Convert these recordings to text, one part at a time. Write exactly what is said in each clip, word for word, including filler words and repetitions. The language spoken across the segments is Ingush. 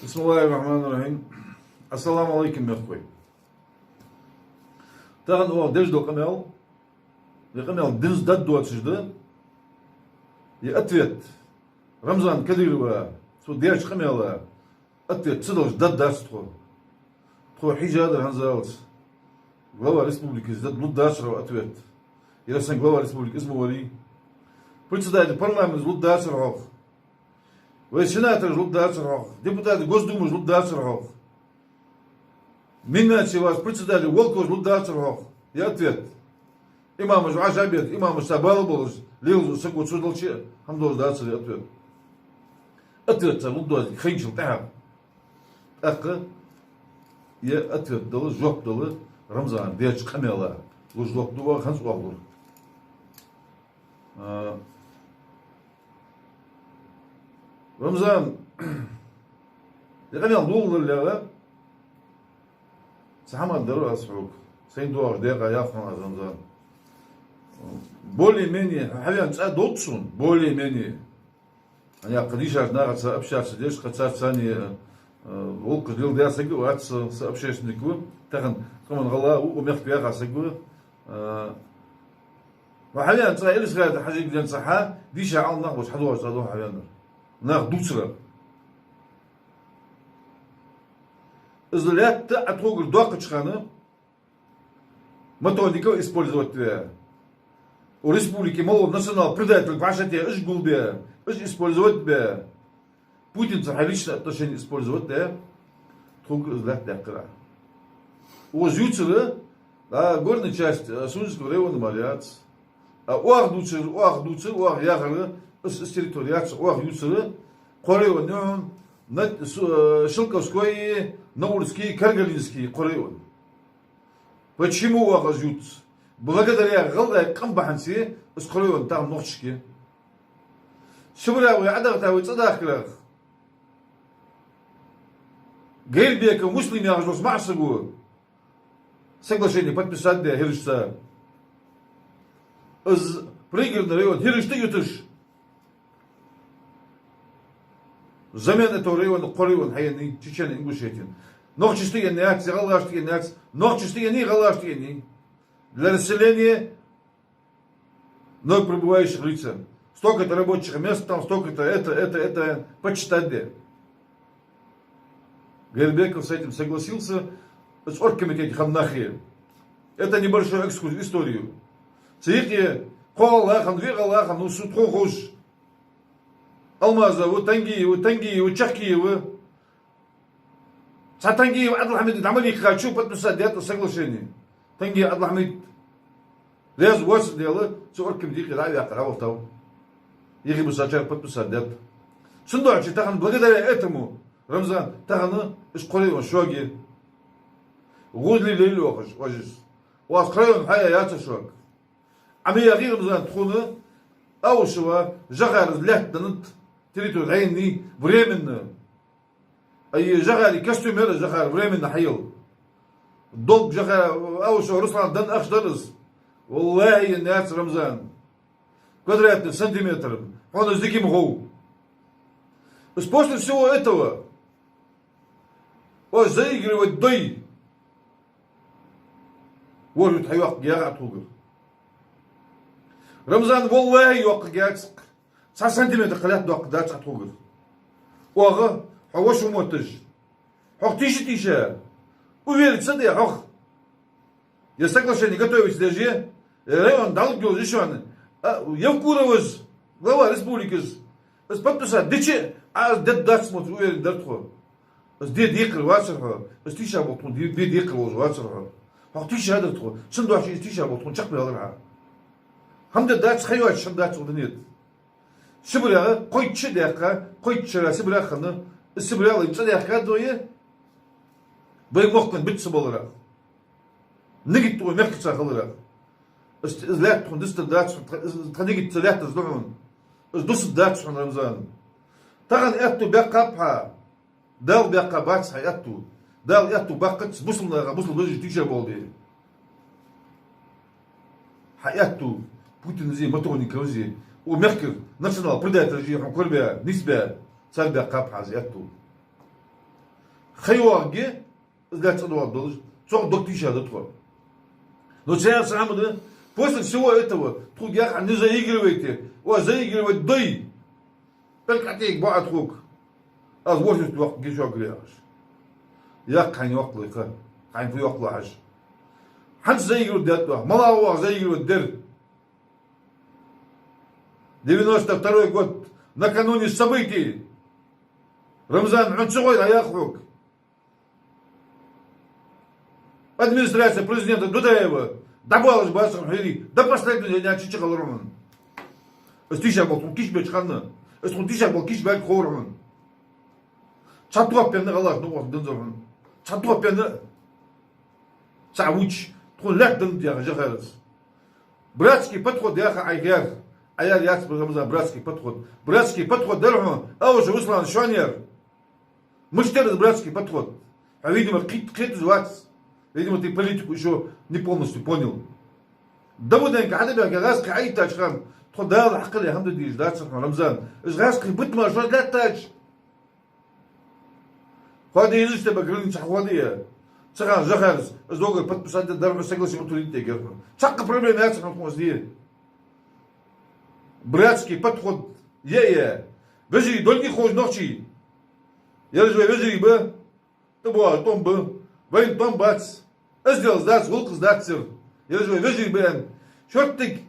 بسم الله الرحمن الرحيم. Ассаламу Ӏалайкум, мехкахой. Тахан оаха деш дола къамаьл, ер къамаьл динца дад доацаш да, ер ответ Рамзана Кадырова цо деча къамаьла ответ ца далаш дад дац тхо. Тхо хьежадар хӀанзалца глава республикас дад лургдацар хьох ответ. Ер санна глава республики из ма варий. Председатель парламента лургдацар хьох. Вай сенатораш лургдацар хьох. Депутаты Госдумаш лургдацар хьох. Миннаций вац председатель Волковс лургдацар хьох. Ер ответ. Имамаш вӀашагӀбетта, имамашца бала болаш, лелаш саг ва цу далча, хӀама долаш дацар ер ответ. Ответ цар лургдоацилга хайначул тӀехьагӀа. ТӀаккха ер ответ дала, жоп дала Рамзана деча къамаьла луш жоп да оаха, хӀанз оаха лур. А, Рамзан, ер къамаьл доладалалехьа, цхьа хӀама дар аз хьога. Сайна доагӀаш декъа яхаш хиннав аз, Рамзан. Более-менее, хьавена цӀа долча сона, более-менее. Хьона кхы дийшача нахаца общаться деш, кхы царца цхьана, э, гӀулакхаш леладаь саг вац со, со общественник ва. Тахан тхо мел гӀалгӀа ва, укх мехка ваьха саг ва. Э, ва хьавена цӀа Элисханаца Хьажийга денз хьа, дийша Ӏалам нах болча хьадоагӀаш цӀа да хьавенар. Нах дувцарах. Из лаьтта Ӏа тхогара доаккхача хана, Матонников использовать ве. У республики мало национал предатель вӀашагӀтехача уж гулбе, уж использовать бе. Путинца хьа личное отношение использовать де. Тхога из лаьтта даьккхар Ӏа. Укхаза ювцар, а, горная часть, а, Сунженского района мара яц. А оаха дувцар, оаха дувцар, оаха яхар, из, из территори яц, оаха ювцар, кхо район я хьона, Над-, Су-, э, Шелковской, Наурский, Каргалинский кхо район. Почему оаха из ювц? Благодаря гӀалгӀай къам бахьанца из кхо район тахан нохчашка я. Сибре вай Ӏодахийта вай цӀадахкарах Гайрбеков Муслим яхаш волча маӀа саго соглашение подписать даь хӀирашца. Из Пригородный район хӀирашта юташ, взамен этого района кхо район хьаеннай Чечено-Ингушетен. Нохчашта енна яц, гӀалгӀашта енна яц, нохчашта еннай, гӀалгӀашта еннай. Для расселения вновь прибывающих лиц. Столько-то рабочих мест там, столько-то это, это, это, подсчитать де. Гайрбеков с этим согласился, из оргкомитете хинна нах я. Это небольшой экскурс в историю. Цу юкъе кхо гӀалгӀа хиннав, виъ гӀалгӀа хиннав, ну, сона тхона ховш. Алмазов ва, Тангиев ва, Тангиев ва, Чахкиев ва. Цхьа Тангиев Ӏабдул-Хьамида дӀа ма лийхкача подписать даьд из соглашение. Тангиев Ӏабдул-Хьамид раьза воацар дела, цу оргкомитета юкъе дӀа а ваьккхар, хьавахийтав. Юхебисачар подписать даьд. Цудухьа тахан благодаря этому, Рамзан, тахан уж кхо район шога я. ГӀозале лелаю оаха уж, ожис. Оаха кхо район хьаяь яцар шога. Ӏа ма яхий, Рамзан, тхона Аушева Жохара из лаьтта деннад, территори хьаеннай временно. Ай, Жохара костюмер Жохара временно хьаяьлар. Долг Жохара, Аушев Руслана денна ахча дар из. ВаллахӀи, енна яц, Рамзан. Квадратный сантиметр. Хьона из дика ма хов. Из после всего этого оаш заигрывать дой. ВорхӀ ютта хьайоаккхаргьяц Ӏа тхогара. Рамзан, валлахӀи, йоаккхаргьяц. Цхьа сантиметр кхы лаьтта доаккхаргдац Ӏа тхогара. Оаха, хьо воша ва мотташ. Хьох тийша-тийша. Увериться де хьох. Ер соглашение готовить деш я, э, район дӀалургйолаш я шоана. А, Евкуров из, глава республики из, из подписать дича, Ӏа из дергдац мотташ уверен дар тхо. Из де декхар вацар хьо, из тийша болх тхона де, де декхар волаш вацар хьо. Хьох тийша дар тхо, цудухьа из тийша болх тхона чакхбаьлар хьа. ХӀама де дац, хайвач хӀама дац укх дунен тӀа. Сибрегӏа кхойтта шу даьккха, кхойтта шера Сибрегӏа хинна, из Сибрегӏа лайна цӀа даьккха дой, вай мохкан бицца баларах. Нигат тхо мехкаца хиларах. Из, из лаьтта тхона дистар дац, тха, из, тха нигат цу лаьттаца да хьона. Из дусаргдац хьона, Рамзан. Тахан аьттув баьккхаб хьа. Дала баьккха бац хьа аьттув. Дала аьттув баккхац бусалба наха, бусалба вежарий тийша болх бе. Хьа аьттув Путинзеи, Матонниковзеи, укх мехкара национал-предательзеи хьона корабаь, нийсбаь, цар баьккхаб хьа из аьттув. Ха йоагӀаргья, из лаьтта цӀа доагӀаргдолаш, цох дог тийша да тхо. Но цар цхьа хӀама да, после всего этого, тхога яхар не заигрывайте, оаш заигрывать дой. ПӀелг ӀотӀаийга бакъахьа тхога. Аз ворхӀ юрта йоаккхаргья шугара яхаш. Яккха хьайна йоаккхалой ха, хьайна фу йоаккхалой хьажа. ХӀанз заигрывать даьд оаха, малагӀа оаха заигрывать даьр. Девяносто второй год, накануне событий. Рамзан, хьона ца хой, а яха хьога. Администрация президента Дудаева дӀабоалаш бацар хьона хӀирий, до последнего дня чу хилар хьона. Из тийша бола тхона кийчбеча хана, из тхона тийша бола кийчбаьлга ховра хьона. Цхьа топпенна гӀалаш ну вахта ганзар хьона. Цхьа топпенна цхьа вуч тхона лаьтта данна яха жахарас. Братский подход яха Ӏайха яр. Ӏаяр яц ба, Рамзан, братский подход. Братский подход дар хьона, Аушев Руслан шоана яр. Мишта яр из братский подход? Хьо, видимо, кхет-, кхеташ вац. Видимо, ты политику ещё не полностью понял. Давыденко хьатӀабаьхка гӀазкхий Ӏайиттача хана, тхо Дала хьакхелла хӀама де дезаш дацар хьона, Рамзан. Из гӀазкхий бутт мара шоаш лаьттача. Хоадий из иштта ба граница хьахоадий. Цу хана жахарас из договор подписать даьд, дар хьона согласие утвердить даьд хьона. Цхьаккха проблема яц хьона тхона из де. Братский подход е а е. Вежарий долга ховш нохчий. Ераш вай вежарий ба, тӀабоагӀа тӀом ба, вайна тӀом бац, эздел дац, гӀулакх дац цар. Ераш вай вежарий ба аьнна, шорттига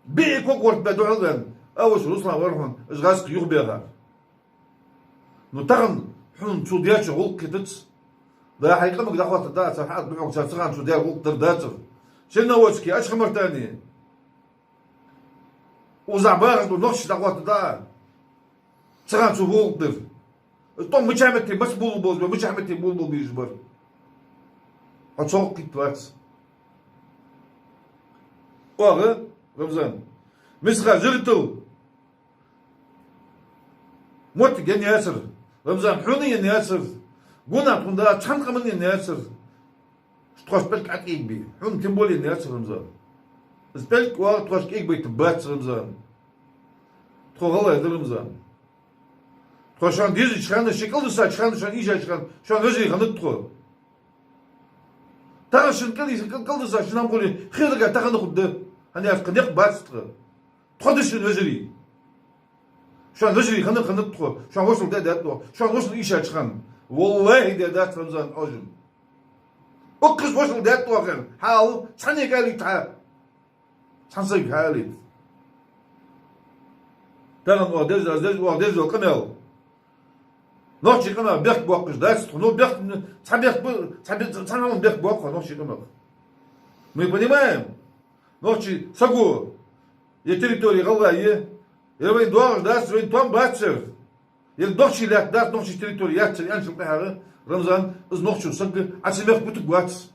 биъ ког ворта бе духьал ваьнна, Аушев Руслан вар хьона, уж гӀазкхий юхабаьхар. Ну, тахан хьона цо деча гӀулакх кхетац. Да, хьай къамага дӀахоттаргда цар, хьа а духьал цар цу хана цо даьр гӀулакх дар дацар. Черноводске, Ачха-Мартане. Укхаза бахаш бола нохчий дӀахоттаргда. Цу хана цо гӀулакх дар. ТӀом мичахьа метте, маца болаболаш ба, мичахьа метте болабала безаш бар. Хьо цох кхетта вац. Оаха, Рамзан, Мисха жиртал моттиг енна яцар, Рамзан, хьона енна яцар, гунахь тхона да, цхьан къаман енна яцар. Тхоашта пӀелг ӀотӀаийгабе. Хьона тем более енна яцар, Рамзан. Из пӀелг оаха тхоашта кӀайгабайта бац, Рамзан. Тхо гӀалгӀай да, Рамзан. Тхо шоана дезача хана, шоай кӀалдисача хана, шоана эшача хана, шоана вежарий хиннад тхо. Тахан шун кӀалдиса, кӀал-, кӀалдисача хана хӀама хуле, хедарга тахан хургда. ХӀана аьлча кхы никъ бац тха. Тхо да шун вежарий. Шоана вежарий хиннар хиннад тхо, шоана вошал даь даьд оаха, шоана вошал эшача хана. Валлахӏи, даь дац, Рамзан, Ӏожалла. Укхаза вошал даьд оаха, хьал цхьаннега алийта хьа. Цхьан сага хьалийта. Тахан оаха деза, аз деза, оаха деза къамаьл. Нохчий къамаьл бехк боаккхаш дац тхо. Ну, бехк, цхьа бехк ба, цхьа бе-, цхьа хӀаман бехк боаккх нохчий къамаьл. Мы понимаем, нохчий саго, е территори гӀалгӀай я, е вайна доагӀаш дац, вайна тӀом бац цар. Е нохчий лаьтта дац, нохчий территори яц цар аьнначул тӀехьагӀа, Рамзан, из нохчо саг, Ӏа цу мехка бутаргвац.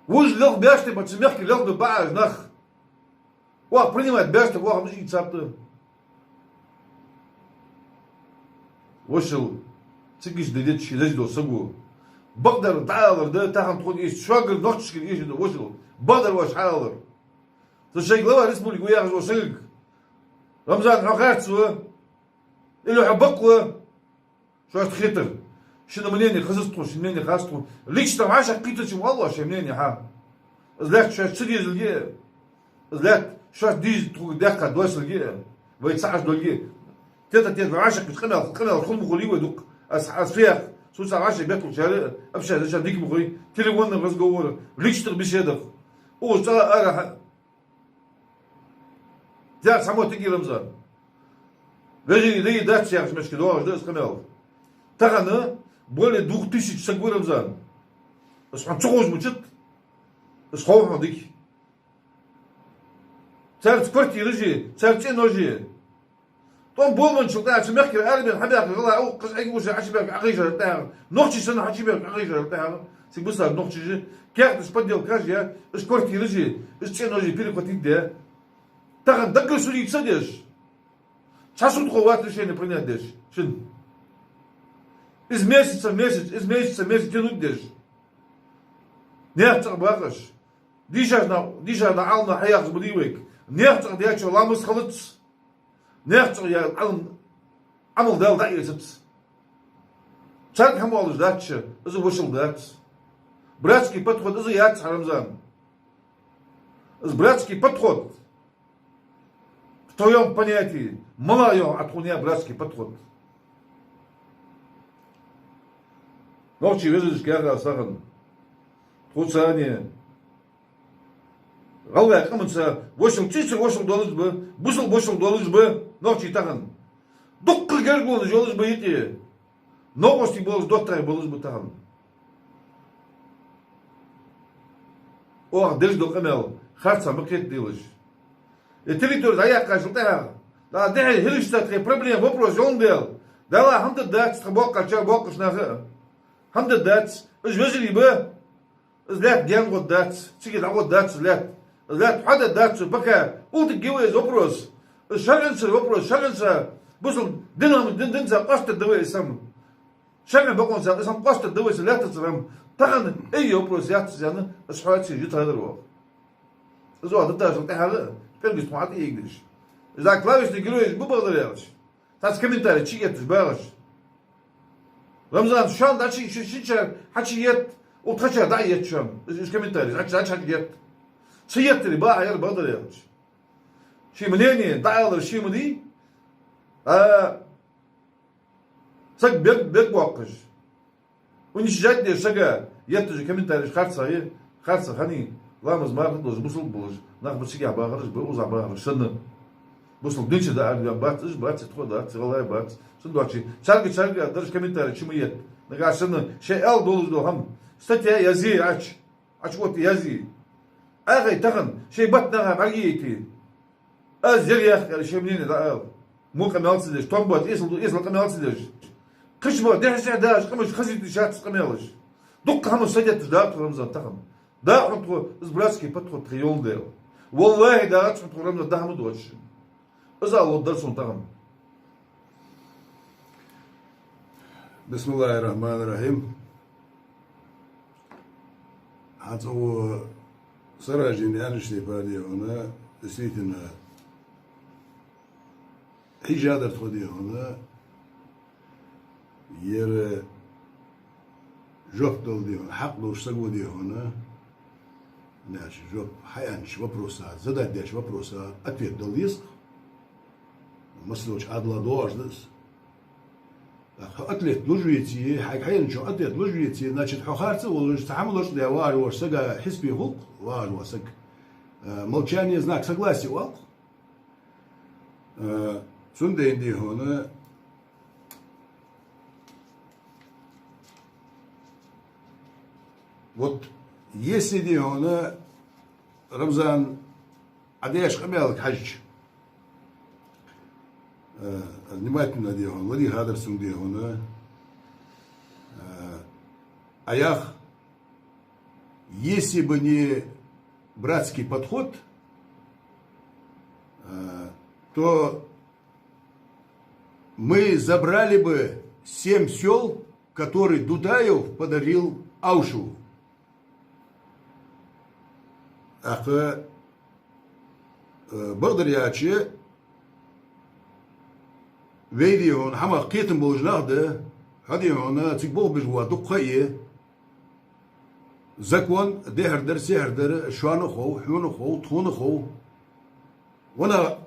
Вож лелха беш тӀа ба, цу мехка лелха ба баӀаш нах. Оаха принимать беш тӀа, оаха мишта ийцаб тӀа. Вошал, цига иштта де деза ший деза дола саго. Бакъдар дӀаалар да, тахан тхона эшаш, шугара нохчашкара эшаш да, вошал. Бакъдар оаш хьаалар. Цу шоай глава республики ва яхаш вола саг. Рамзан, хьо харц ва? Или хьо бакъ ва? Шоашта хетар. Шун мнение хазац тхона, шун мнение хац тхона. Лично вӀашагӀкхийтача ма оал оаш шоай мнение хьа. Из лаьтта шоашта ца дезалга а, из лаьтта шоашта деза тхога даьккха доссалга а, вай цхьа Ӏаш долга а. Тета-тета вӀашагӀкхийтача къамаьл, къамаьл хул ма хулий вай дукха. Аз, аз фех, со цхьа вӀаший бетталчара, общаться, дика ма хой, телефонный разговор, личных беседах. Укхаза цӀагӀа ара хьа-, Дера цхьа моттиг я, Рамзан. Вежарий да е дац яхача мешка доагӀаш да из къамаьл. Тахан более двух тысяч саг ва, Рамзан. Из хьона ца ховш мичад, из хов хьона дика. Царца квартираш я, царца цӀенош я. ТӀом болабенначул тӀехьагӀа цу мехкара арабаьнна хьабаьхка гӀалгӀай, укхаза Ӏайга уша Ӏочубаьхка Ӏохайшар тӀехьагӀа, нохчий санна хьачубаьхка Ӏохайшар тӀехьагӀа, цига бисар нохчий я, каьхаташ, подделкаш я, уж квартираш я, уж цӀенош я перехватить даь. Тахан даггара судиться деш, цхьа судхо вац решение принять деш шун. Из месяца в месяц, из месяца в месяц тянуть деш. Наьха цӀагӀа бахаш. Дийшача на-, дийшача наха, Ӏалам наха хьаяхаш ма дий вайга. Наьха цӀагӀа дечо ламаз хилац. Наьха цӀагӀа яь Ӏалам, Ӏамал Дала дӀаэцац. Царга хӀама оалаш дац шо, из вошал дац. Братский подход из яц, Рамзан. Из братский подход в твоём понятии мала йоах Ӏа тхона яь братский подход? Нохчий вежарашка яхар сагӀа. Тхоца а гӀалгӀай къаманца вошал, цӀийца вошал долаш ба, бусалба вошал долаш ба нохчий тахан. Дуккха гаргалонаш йолаш ба юкъе. Новкъостий болаш, доттагӀий болаш ба тахан. Оаха деш дола къамаьл харцахьа ма кхетаделаш. Э, территори дӀаяьккхачул тӀехьагӀа, дӀа дехьа хӀирашца тхе проблема, вопрос йоландаь, Дала хӀама дац тха боккхача, боккхача наха а. ХӀама дац, уж вежарий ба. Из лаьтта гаьна гӀоргда дац, цига дӀагӀоргда дац из лаьтта. Из лаьтта хьоадаргдац цо, пока ултаргья вай из вопрос. Из шарӀанца вопрос, шарӀанца, бусалба динам-, дин-, динца къоастаргда вай из хӀама. ШарӀан бокъонца из хӀама къоастаргда вай, из лаьттаца хӀама. Тахан эггара вопрос яц из аьнна, из хьоаца юта хьадар ваха. Из оаха дӀадахачул тӀехьагӀа, пӀелгаш тхона тӀаэгадеш. Из а клавишный геройш ба бакъдар аьлча. Цхьацца комментарий чуетташ багӀаш. Рамзан, шоана дӀачу, шу-, шун чар хьачуетт, укх тха чар дӀаетт шоана. Уж, уж комментарий, хьачу, хьачу, хьачуетт. Ца еттари бахьа яр бакъдар аьлча. Ший мнение дӀаалар ше ма дий, а саг бег-, бегабоаккхаш. Уничижать деш сага етташ комментареш харцахьа, харцахьа хиннай, ламаз марха долаш, бусалба болаш, нах ба цигахьа бахараш, ба укхаза бахараш санна. Бусалба дин чу дӀааргваьнна бац уж, бац тхо, дац гӀалгӀай, бац. Цудухьа царга, царга дараш комментарий чу ма етта. Нагахьа санна шоай аьле долаш дола хӀама, статья язъе Ӏа чу, Ӏа чу отта язъе. Ӏайха тахан шоай бат наха бӀаргаяйте. Аз ер яхар шоай мнение дӀаала. Во къамаьл ца деш, тхона бац, эсала, эсала къамаьл ца деш. Кхыча бац, дехьа-сехьа дагӀаш къамаш хазийта йиш яц къамаьлаш. Дуккха хӀама садетташ да тхо, Рамзан, тахан. Да хьона тхо, из братский подход тха йоландаь. Валлахьи, да хьона тхо, Рамзан, даха ма доацаш. Из а лоадар сона тахан. بسم الله الرحمن الرحيم. Хьа цӀа во сараждин аьннача тайпара дий хьона, действительно, хьийжадар тхо дий хьона, ер жоп дала дий хьона, хьакъ долаш саг ва дий хьона, значит, жоп хьааьннача вопроса, задать деча вопроса ответ дала деза. Массадолча Ӏаьдала доагӀаш да из. ТӀаккха хьо ответ луш веце, хьайга хьаенначун ответ луш веце, значит, хьо харца а волаш, цхьа хӀама лочкъадаь вагӀаш вола саг хьисапе хул-кх, вагӀаш вола саг. Э, молчание — знак согласия оал-кх. Э, цудухьа дий хьона, вот, если дий хьона, Рамзан, Ӏа деш къамаьлага хьежача, э, внимательно дий хьона, ладийгӀадар сона дий хьона, э, Ӏа йоах, если бы не братский подход, э, то мы забрали бы семь сёл, которые Дудаев подарил Аушеву. ТӀаккха, э, бакъдар аьлча, вай дий хьона хӀамах кхетам болаш нах да, хьо дий хьона цига болх беш ва дукха ха е. Закон дехьара дар, сехьара дар шоана а хов, хьона а хов, тхона а хов. Вана,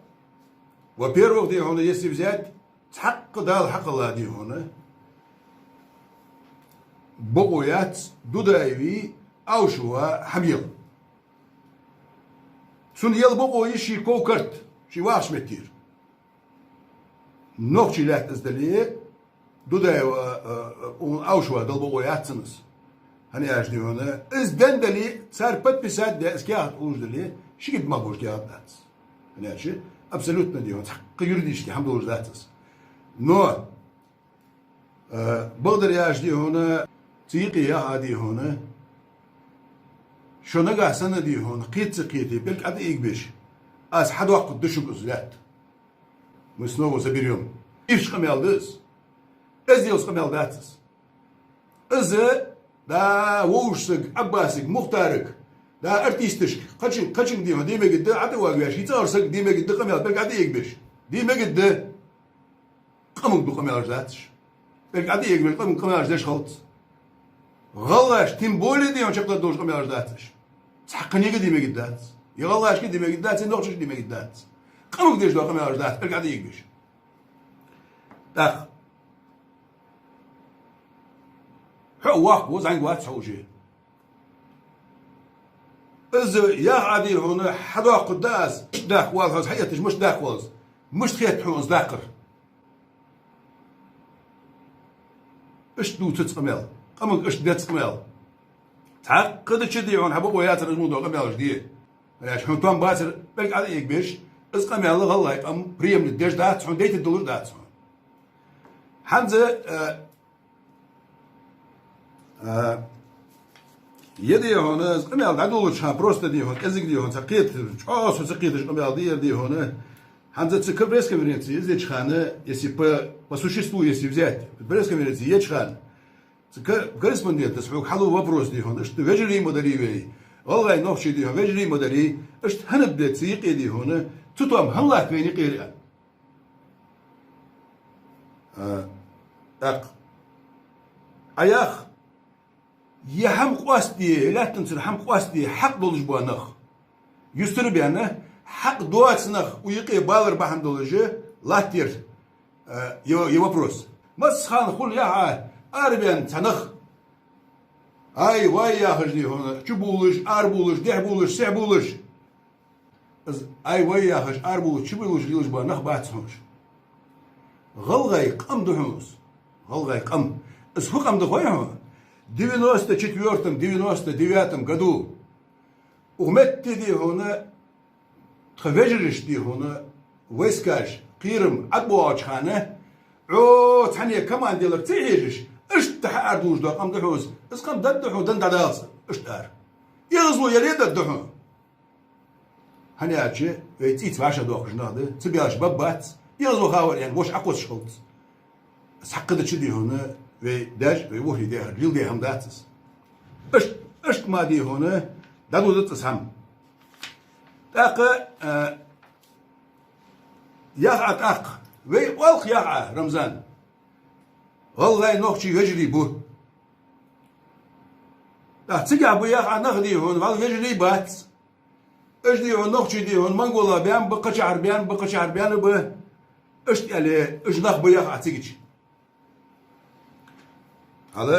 во-первых, дий хьона, если взять, цхьаккха Дала хьакхелла дий хьона, бокъо яц Дудаевеи Аушевеи хӀама яла. Цунна яла бокъо я ший ков-карт, ший вахача меттера. Нохчий лаьтта из дале, Дудаева, э, э, Аушева дала бокъо яц цунна из. ХӀана аьлча дий хьона, из денна дале, цар подписать даь из каьхат хулаш дале, ши кӀида мах болаш каьхат дац. ХӀана аьлча, абсолютно дий хьона, цхьаккха юридически хӀама долаш дац из. Но, э, бакъдар аьлча дий хьона, цу юкъе яха дий хьона, шо нагахьа санна дий хьона, кхета ца кхете, пӀелг ӀотӀаэгабеш, аз хьадоаккхаргда шуга из лаьтта. Мы снова заберём. Ирча къамаьл да из. Эзделца къамаьл дац из. Из, да, вовшашка, Ӏаббасага, Мухтарага, да, артисташка, кхычунга, кхычунга дий хьона де мегаргда, ӀотӀаваьгӀаш, из цӀагӀара саг де мегаргда къамаьл, пӀелг ӀотӀаэгабеш. Де мегаргда. Къамага ду къамаьлаш дац уж. Берригаш ӀотӀаэгабеш, къаман къамаьлаш деш хилац. ГӀалгӀаша тем более, дий хьона, чакхдоалаш дола къамаьлаш дац уж. Цхьаккха а де мегаш дац. Е гӀалгӀашка де мегаш дац, е нохчашка де мегаш дац. Къамага деш дола къамаьлаш дац берригаш ӀотӀаэгабеш. ТӀаккха хьо а воккха ва, зӀамига вац хьо уже. Из яха Ӏа, дий хьона, хьадоаккхаргда аз, мишта даккха воал хьо из, хьаэттача мишта даккха воал из, мишта хет хьона из даккхар. Иштта дувцац къамаьл, къамага иштта дац къамаьл. Цхьаккха дича, дий хьона, хьа бокъо яцар из мо дола къамаьлаш де. Аьлча хьона товш бацар берригаш ӀотӀаэгабеш, из къамаьл гӀалгӀай къам приемлить деш дац хьона, дайтаргдолаш дац хьона. ХӀанз, э, А, е, дий хьона, из къамаьл дӀадолалуча хана просто, дий хьона, кӀезига, дий хьона, цхьа кхета, чӀоагӀа со ца кхеташ къамаьл дий ер, дий хьона. ХӀанз ца ка пресс-конференци из деча хана, если по, по существу, если взять, пресс-конференци еча хана, ца ка корреспонденташа хьога хьалу вопрос, дий хьона, иштта вежарий ма дарий вай, гӀалгӀай, нохчий, дий хьона, вежарий ма дарий, иштта хӀана да цу юкъе, дий хьона, цу тоам хӀана латт вайна юкъера? А, тӀаккха Ӏа йоах, е хӀама къоастаде, е лаьттан цун хӀама къоастаде хьакъ долаш бола нах, юстара баьнна, хьакъ доаца нах укх юкъе балар бахьан долаш латтар, а, е, е вопрос. Массахана хул яха арабаьнна цхьа нах, ай-вай яхаш, дий хьона, чубувлаш, арабувлаш, дехьабувлаш, сехьабувлаш. Из ай-вай яхаш, арабувлаш, чубувлаш лелаш бола нах бац хьона уж. ГӀалгӀай къам да хьона из. ГӀалгӀай къам. Из фу къам да хой хьона? Девяносто четвёртом, девяносто девятом году укх метте, дий хьона, тха вежарий, дий хьона, войскаш кхерам ӀотӀабоагӀача хана, Ӏо цхьанне команда ялар ца хьежаш, иштта хьаарабувлаш дола къам да хьона из. Из къам даргда хьона, дан дӀадалац, иштта ара. ЭгӀазло яле даргда хьона. ХӀана аьлча вай цӀийца вӀашагӀдоахаш нах да, ца баьлча баб бац, эгӀазло хавар аьнна воша Ӏокхоссаш хилац. Цхьаккха дича, дий хьона, вай даьша, вай вохе дехар леладе хӀама дац из. Иштта, иштта ма, дий хьона, дӀадодац из хӀама. ТӀаккха, а, яха Ӏа тӀаккха, вай оалаш яха Ӏа, Рамзан, гӀалгӀай, нохчий вежарий ба. ТӀаккха цигахь ба яха Ӏа нах, дий хьона, вӀалла вежарий бац. Уж, дий хьона, нохчий, дий хьона, монголах баьнна ба, кхычахьара баьнна ба, кхычахьара баьнна ба. Иштта аьле, уж нах ба яха Ӏа цигача. Хьал,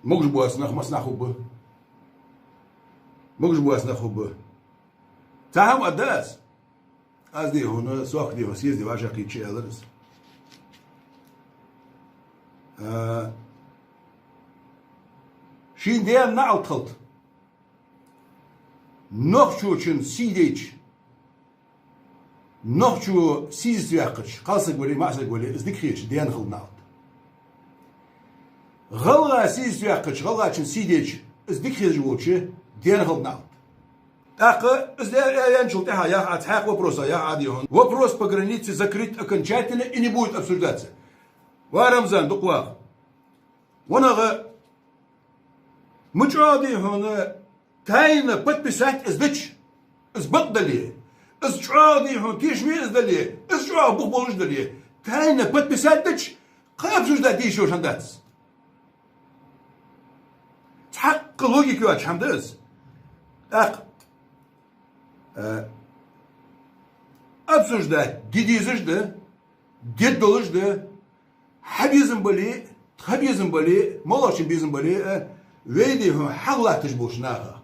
могаш боаца нах массанахьа хургба. Могаш боаца нах хургба. Цхьа хӀама аргда аз. Аз, дий хьона, сох, дий хьона, съезде вӀашагӀкхийтача аьлар аз. А, ший даь наӀалт хилда. Нохчочун сий дайча, нохчо сийза ваьккхача, кхалсаг вале, маӀсаг вале, из дика хеташ, даьна хилда наӀалт. ГӀалгӀа сийза ваьккхача, гӀалгӀачун сий дайча, из дика хеташ волча, даьна хилда наӀалт. ТӀаккха из аьнначул тӀехьагӀа яха Ӏа, цхьаькха вопрос яха Ӏа, дий хьона. Вопрос по границе закрыт окончательно и не будет обсуждаться. Ва Рамзан, дукха ваха. Ванага ма чӀоагӀа, дий хьона, тайна подписать из дича, из бакъ дале, из чӀоагӀа, дий хьона, тешаме из дале, из чӀоагӀа бух болаш дале, тайна подписать дича, кхы обсуждать де йиш йолаш хӀама дац. Цхьаккха логика йоацаш хӀама да из. ТӀаккха, э, обсуждать де дезаш да, де долаш да, хьа безам бале, тха безам бале, моллагӀчун безам бале, а, вай, дий хьона, хьалха латташ болча наха.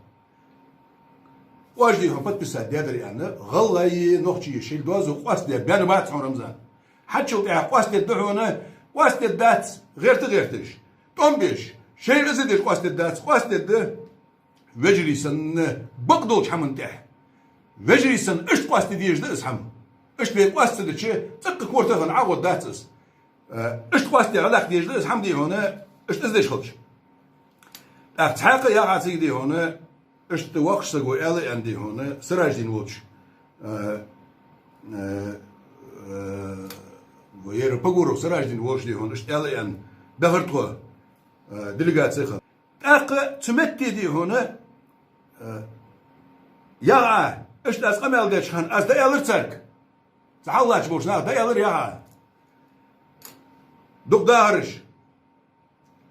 Оаш, дий хьона, подписать даьдар аьнна, гӀалгӀаи нохчаи шоайла доазув къоастадаь баьнна бац хьона, Рамзан. ХӀанзчул тӀехьагӀа къоастадергда хьона, къоастадергдац, гӀерта гӀерташ, тӀом беш, шоайла из деш къоастадергдац, къоастадергда. Вежарий санна, бакъдолча хӀаман тӀехьа. Вежарий санна, иштта къоастаде дезаш да из хӀама. Иштта вай къоастадича, цӀаккха корта хинна ӀогӀоргдац из. Э, иштта къоастаде дӀадаккха дезаш да из хӀама, дий хьона, иштта из деш хилча. ТӀаккха цхьаькха яха Ӏа цига, дий хьона, иштта воккхача саго аьлар аьнна, дий хьона, Сараждин волча, э, э, э, ер Погуров Сараждин волча, дий хьона, иштта аьлар аьнна, дахар тхо, э, делегаци хинна. ТӀаккха цу метте, дий хьона, э, яха Ӏа, иштта аз къамаьл деча хана, аз дӀааьлар царга. Цу хьалха латташ болча наха дӀааьлар яха Ӏа. Дукха дахараш.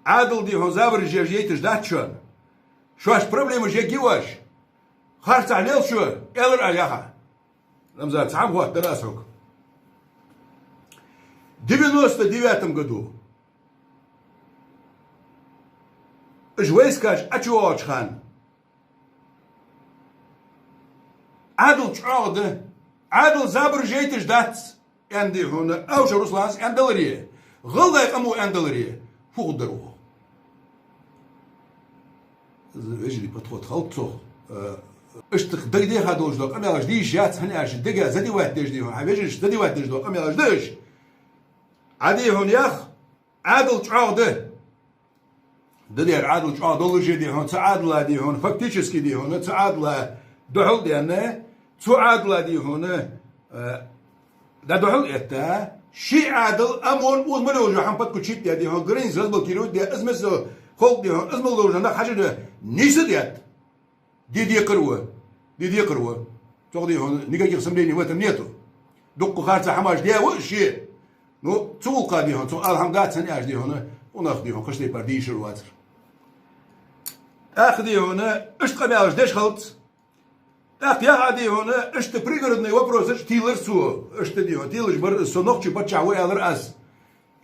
Ӏаьдал, дий хьона, забараш еш яйташ дац шоана. Шоашта проблемаш ергья оаш. Харцахьа лел шо, аьлар Ӏа яха. Рамзан, цхьа хӀама хоаттар аз хьога. Девяносто девятом году уж войскаш ӀочувоагӀача хана Ӏаьдал чӀоагӀа да, Ӏаьдал забараш яйташ дац, аьнна, дий хьона, Аушев Руслана аьннадаларе, гӀалгӀай къамо аьннадаларе, фу хургдар оаха? Из вежарий подход хилац цох. Э, иштта дагадеха долаш дола къамаьлаш дийша яц, хӀана аьлча дега задевать деш, дий хьона, хьа вежарашта задевать деш дола къамаьлаш да уж. Ӏа, дий хьона, йоах, Ӏаьдал чӀоагӀа да. Да дера, Ӏаьдал чӀоагӀа долаш а, дий хьона, цу Ӏаьдала, дий хьона, фактически, дий хьона, цу Ӏаьдала духьал а даьнна, цу Ӏаьдала, дий хьона, э, да духьал а этта, ший Ӏаьдал ОМОН укхаза мел йолаш йола хӀама подключить даь, дий хьона, границы разблокировать даь, из мел йола халкъ, дий хьона, из мел долаш дола нах хьажа нийсденнад. Де декхар ва. Де декхар ва. Цох, дий хьона, никаких сомнений в этом нету. Дукха харцахьа хӀамаш даь ва ше. Ну, цу гӀулакха, дий хьона, цох ала хӀама дац, хӀана аьлча, дий хьона, къонах, дий хьона, кхыча тайпара дийшар вацар. ТӀаккха, дий хьона, иштта къамаьлаш деш хилац. ТӀаккха яха, дий хьона, иштта пригородный вопросаш телар цо. Иштта, дий хьона, телаш бар, со нохчий паччахь ва, аьлар аз.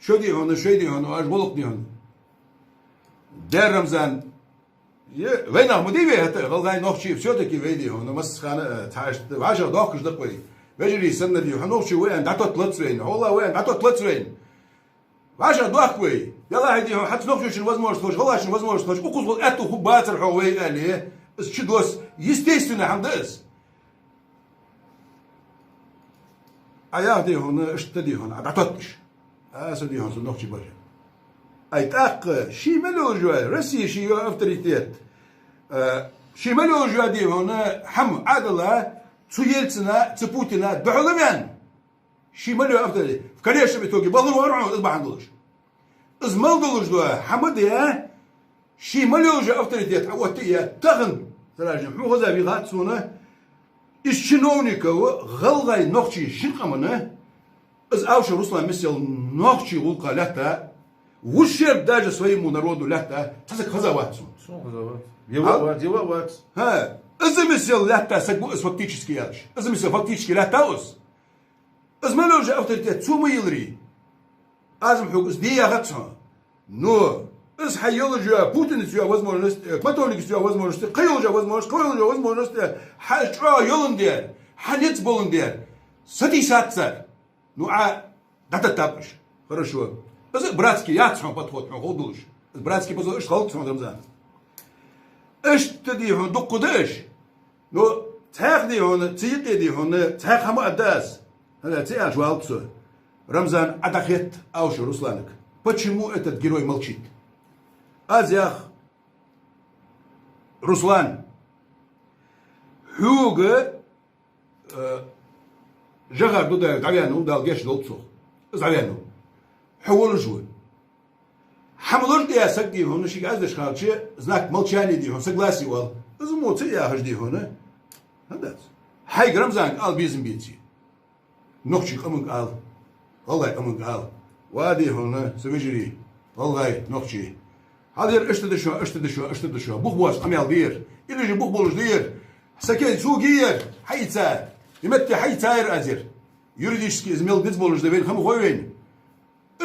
Шо, дий хьона, шоай, дий хьона, оаш гӀулакх, дий хьона. Дера, Рамзан, е, вай нах ма дий вай хӀаьта, гӀалгӀай, нохчий, всё-таки вай, дий хьона, массахана, э, цхьа иштта вӀашагӀдоахкаш да-кх вай. Вежарий санна, дий хьона, нохчий ва аьнна дӀатотталац вайна, хьола ва аьнна дӀатотталац вайна. ВӀашагӀдоахк вай. Делахь, дий хьона, хӀанз нохчашта возможность луш, гӀалгӀашта возможность луш, укхаза гӀолла аьттув хургбацар хьона вай, аьле, из чудоса естественный хӀама да из. Ӏа яха, дий хьона, иштта, дий хьона, Ӏа дӀатотташ. Аса, дий хьона, со нохчий бар. Ай, тӀаккха, ший мел йолаш йола, Россе ший йола авторитет. Э, ший мел йолаш йола, дий хьона, хӀама Ӏаьдала, цу Ельцина, цу Путина духьала ваьнна. Ший мел йола авторитет. В конечном итоге, бахьан вар хьона, из бахьан долаш. Из мел долаш дола хӀама да, ший мел йолаш йола авторитет Ӏа оттае, тахан, саражин, хьона хоза вий хац сона, из чиновников гӀалгӀай, нохчий шин къамана, из Аушев Руслан миссел нохчий гӀулакха лаьтта, в ущерб даже своему народу лаьтта, цхьа саг хоза вац сона. Сона хоза вац. Дела а вац, дела а вац. ХӀа, из миссел лаьтта саг ва из фактически аьлча. Из миссел фактически лаьтта из. Из мел йолаш йола авторитет цо ма йилларий. Аз-м хьога из де яхац хьона. Но из хьа йолаш йола, Путинаца йола возможность, э, Матовниковца йола возможность, кхы йолаш йола возможность, кхы йолаш йола возможность, э, хьа чӀоагӀа йоландаь, хьа низ боландаь, сатийсад цар. Ну, Ӏа дӀатоттаб уж. Хорошо. Из братский яц хьона подход, хьона хов долаш. Из братский подход иштта хилац хьона, Рамзан. Иштта, дий хьона, дукха да уж. Ну, цхьаькха, дий хьона, цу юкъе, дий хьона, цхьаькха хӀама а да аз. ХӀана, цу аьлча валац со. Рамзан, Ӏа дӀахетта Аушев Русланага. Почему этот герой молчит? Аз ях, Руслан, хьога, э, Жохар Дудаев дӀаваьннав, Дала гешт долда цох. Из дӀаваьннав. Хьо волаш ва. ХӀама луш да саг, дий хьона, шийга аз деш хилча, знак молчания, дий хьона, согласие оал. Из мо ца яхаш, дий хьона. ХӀана дац? Хьайга, Рамзанга ала безам беце. Нохчий къаманга ала. ГӀалгӀай къаманга ала. Ва, дий хьона, са вежарий, гӀалгӀай, нохчий. Хьал ер иштта да шоана, иштта да шоана, иштта да шоана. Бух боаца къамаьл да ер. Или же бух болаш да ер. Са кӀезига цо гир ер. Хьаийца. Из метте хьаийцар аз ер. Юридически из мел низ болаш да вайна, хӀама хой вайна.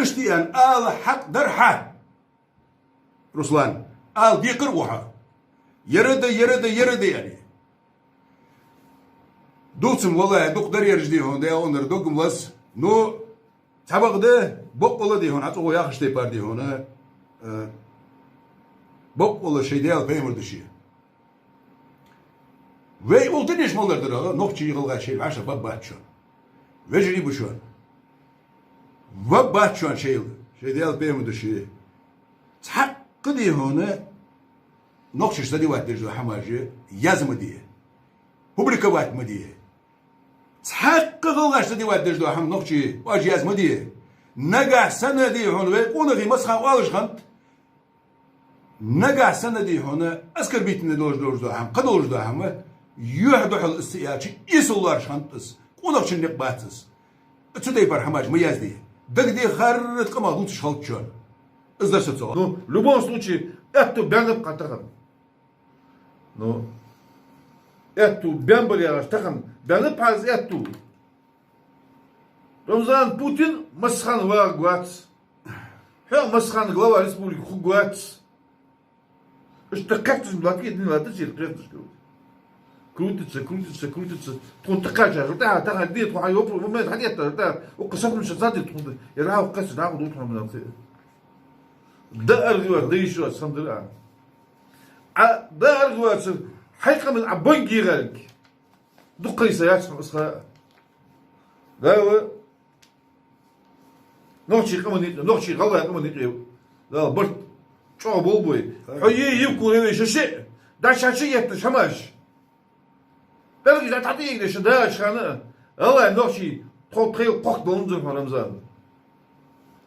Иштта аьнна ала хьакъ дар хьа, Руслан. Ала декхар ва хьа. Ер да, ер да, ер да аьнна. Дувц-м, валлахӀи, дукха дар ераш, дий хьона, Даьла оннар дог-м лаз. Ну, цхьабакъда, боккъала, дий хьона, хьа цӀагӀо яхача тайпара, дий хьона, э, боккъала шоай Даьла пайхамар да ше. Вай ултанеш малар дар, нохчий, гӀалгӀай шоайла вӀашагӀ ба бац шоана. Вежарий ба шоана. Ва бац шоана шоайла, шоай Даьла пайхамар да ше. Цхьаккха, дий хьона, нохчашта задевать деш дола хӀамаш яз ма де. Публиковать ма де. Цхьаккха гӀалгӀашта задевать деш дола хӀама нохчий оаш яз ма де. Нагахь санна, дий хьона, вай къонахий массахана оалаш хиннад. Нагахь санна, дий хьона, оскорбительный долаш, долаш дола хӀама, кхы долаш дола хӀама, юхь духьал из ца аьлча, эсала лоархӀаш хиннад из. Къонахчун никъ бац из. Цу тайпара хӀамаш ма язде. Дагадеха хӀара къаман лувцаш хилча. Из да са цо. Ну, в любом случае, аьттув баьннаб-кх тахан. Ну, аьттув баьннабар яхаш тахан баьннаб-кх из аьттув. Рамзан, Путин массахана вагӀаргвац. Хьо массахана глава республики хургвац. Иштта кхеташ латке дин латаш ир кхеташ круг. Крутится, крутится, крутится. Тхона тӀакхаьчача, тӀа, тӀакхаьчача, тхона хьай опру момент хьадетта, тӀа, укх сатмуша садир тхона. Я рау кхаьча, дагу ду тхона мна. Да аргвац, да ещё сандра. А да аргвац, хьай къаман а банги гарг. Дукха йиса яц хьона асха. Дала нохчий къаман юкъе, нохчий гӀалгӀай къаман юкъе Дала барт чӀоагӀа болба. Хьо е Евкурове шоаше, дӀа шоаше етташ хӀамаш. БӀаргаш дӀатӀаийгда шо дагӀача хана, гӀалгӀай, нохчий, тхо тхоай кхохк доланзар хьона, Рамзан.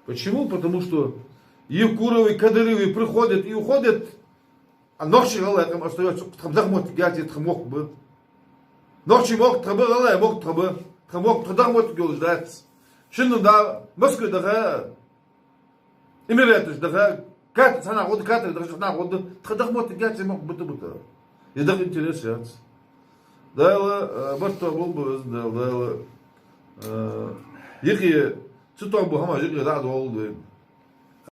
Почему? Потому что Евкуровы, Кадыровы приходят и уходят, а нохчий, гӀалгӀай къам остаётся, тха даха моттиг яц, тха мохк ба. Нохчий мохк тха ба, гӀалгӀай мохк тха ба. Тха мохк, тха даха моттиг йолаш дац. Шинна да Москве даха, Эмираташ даха, катар цхьаннахьа гӀо да, катар даха цхьаннахьа гӀо да. Тха даха моттиг яц, мохк бита-бита. Из даха интерес яц. Дала, э, барт тоаболба везан Дала, Дала, э, юкъе цу тоабу хӀамаш юкъе дӀадоалда вайна.